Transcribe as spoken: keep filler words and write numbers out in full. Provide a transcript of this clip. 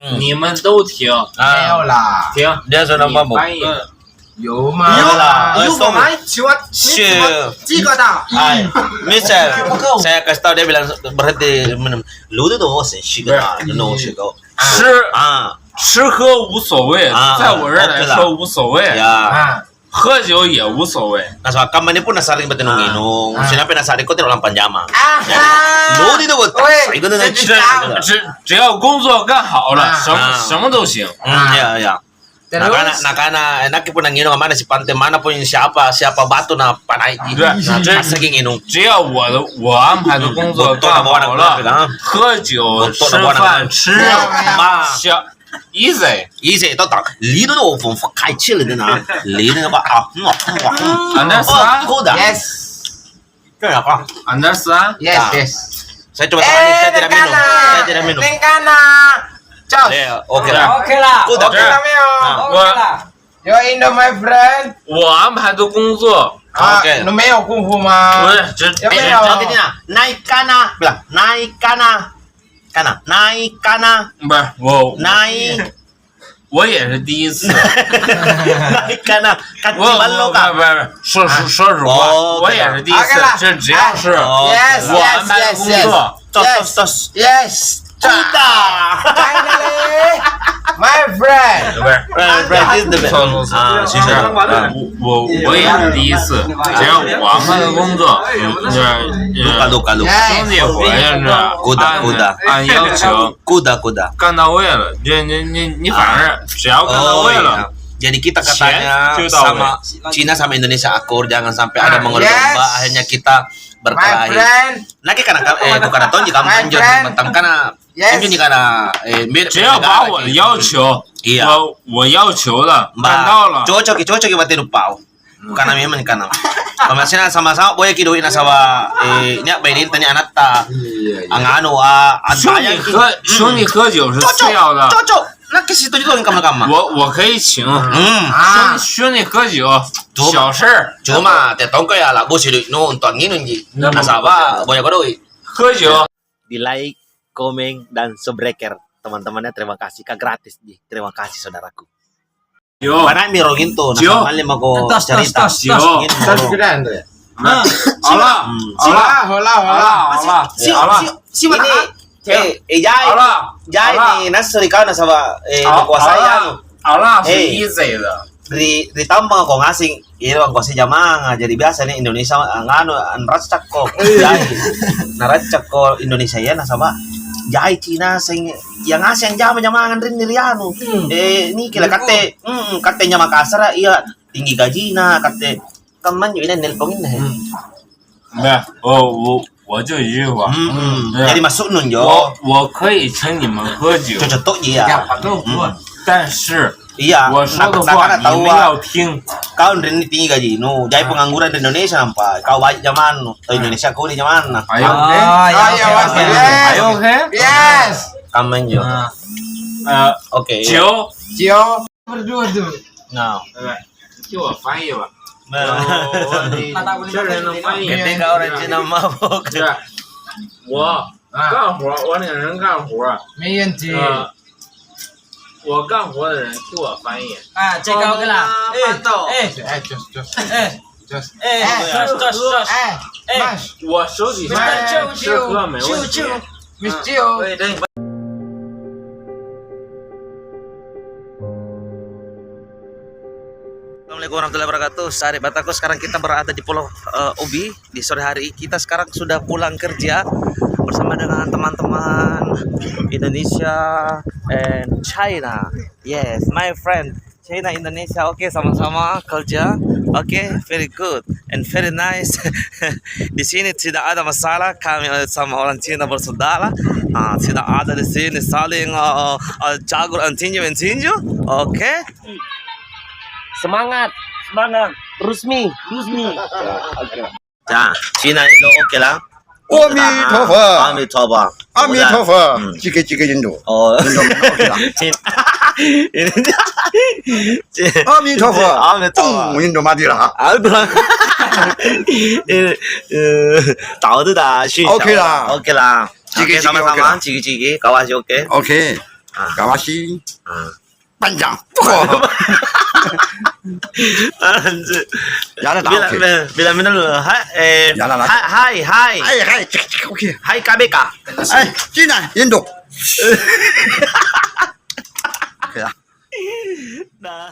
你们都停，没有啦。停。Dia sudah mampu. 有吗？有啦，有吗？哎，stop。是。这个的。哎，Mister，saya kasih tahu, dia bilang berhenti minum. Lu tu dosen, 是个的，no，是个。吃，啊。吃喝无所谓，啊，在我这儿来说无所谓。OK 啦。啊。喝酒也无所谓。Nasaba' kamma ni punna sa'ring batenu nginung, sinampe nasa'ring ko tena lampa jama. Aha. Lu di tu, weh. Sai ko tena. 只，只，只要工作干好了，什么，什么都行。嗯，ya, ya. Terus? Nakana, nakana, enakki punna nginung mana si Pante, mana pun siapa, siapa batu na panaiki. Iya. Nah, masaki nginung. 只要我的，我安排的工作干好了，喝酒、吃饭、吃，小 Easy. Easy, tau tau. Lino no fong fong kai chili na. Lino apa? Ah, no, no. Understand? Oh, kuda. Yes. Kenapa? Understand? Yes, yes. Saya coba tanya, saya tidak minum. Saya tidak minum. Nengkana. Cos. Oke lah. Oke lah. Kuda. Oke lah, Meo. Oke lah. Yo Indo, my friend. 我安排的工作。 Oke. No Meo kung fu ma. 我只，只，只，只，naikana. Bilang, naikana. Kana, naikana. 不是，我，naik. 我也是第一次。Naikana, kaciballo ka. 不，不，不，不，说，说，说实话，我也是第一次。这只要是我安排的工作，tos, tos, tos. Yes. Kuda. Finally, my friend. 不是，不是，不是，这是第一次。只要我安排的工作，嗯，嗯， Luka, luka, luka. 兄弟伙，就是按，按要求，kuda, kuda, 干到位了，你，你，你，你反正只要干到位了， Jadi kita katanya sama Cina sama Indonesia akur, jangan sampai ada mengadu domba, akhirnya kita berkelahi. Nake kana, eh, bukan tonji kamu anjo, tentang kana, anjo ni kana, eh, 只要把我的要求，我，我要求的干到了。 Cocok, cocok, mati lupau. Kana memang kana. Kamasena sama-sama boyaki doi'na saba, eh, nia' bainenta nia' anatta. Iya, iya. Angnganu, a, antayangki. 兄弟喝，兄弟喝酒是次要的。 Cocok, cocok. Nakke situju tong kamma-kamma. 我，我可以请。嗯。兄弟，兄弟喝酒，小事儿。 Cuma, cuma, tongko ya, la'busi doi'nu untu' angnginungji. Nasaba, boyako doi'. 喝酒。 Di like, komen, dan subscribe, teman-temannya, terima kasih, Kak, gratis ji. Terima kasih, saudaraku. Yo. Mana mi rogin tu, nasaba malli mako carita. Yo. Hola, hola, hola, hola. Ini, eh, eh, jai, jai ni, nasri kau nasaba, eh, kuasai anu. Hola, eh, ri, ri tambangko ngaseng, iyaro angkoasai jamanga, jadi biasa ni Indonesia, angnganu, anraccakko. Iya. Jai. Naraccakko Indonesia iya, nasaba jai Cina seng, iya ngaseng jama-jamang anrinni ri anu. Hmm. Eh, niki la katte, mm, katte nya Makassara, iya tinggi gajina, katte kammanjo ina nelpong inne. Hmm. Nah, oh, oh, 我就一句话。 Mm-mm. Jadi maksudnu njo. 我，我可以请你们喝酒。 Cocok to'ji iya. 但是，iya, 我说的话你们要听。 Kau nrinni tinggi gajinu, jai pengangguran di Indonesia nampa. Kau baik jamannu, to Indonesia kuli jamanna. Ayo, oke. Ayo, oke. Ayo, oke. Yes. Kammanjo. Nah, oke. Cio. Cio. Berdua tuh. Nah. 给我翻译吧。 Nah. 我，我，你，你这人能翻译。 Ketika orang Cina mabok. 对啊，我干活，我领人干活。没问题。呃，我干活的人替我翻译。 Ah, cek kau ke lah. Eh, eh. Eh, Jos, Jos. Eh, Jos, Jos, Jos. Eh, Mas. 我手底下人吃喝没问题。 Miss Cio. Assalamualaikum warahmatullahi wabarakatuh. Sare batako, sekarang kita berada di Pulau, eh, Ubi. Di sore hari kita sekarang sudah pulang kerja bersama dengan teman-teman Indonesia and China. Yes, my friend. China, Indonesia, oke, sama-sama kerja. Oke, very good and very nice. Di sini tidak ada masalah, kami sama orang Cina bersaudara. Ah, tidak ada di sini saling, eh, eh, jagur antinju, antinju. Oke. Semangat, semangat. Rusmi, Rusmi. Oke. Nah, Cina Indo, oke lah. Amitofo. Amitofo. Amitofo. Hmm. Cike, cike, Indo. Oh. Indo, oke lah. Cin-, ini, Cin-, Amitofo. Amitofo. Pung, Indo mati lah. Aduh. Ini, eh, tahu tu dah, Cin. Oke lah. Oke lah. Ciki, oke, ciki, sama-sama, oke lah. Ciki, ciki, kawasi, oke. Oke. Ah. Kawasi. Ah. Panjang. Anjir. Jana tahu. Bila, bila, bila minum dulu. Hai, eh, Jana lah. Hai, hai, hai. Hai, hai, cek, cek, oke. Hai, K B K. Eh, Cina, Indo. Ya. Nah,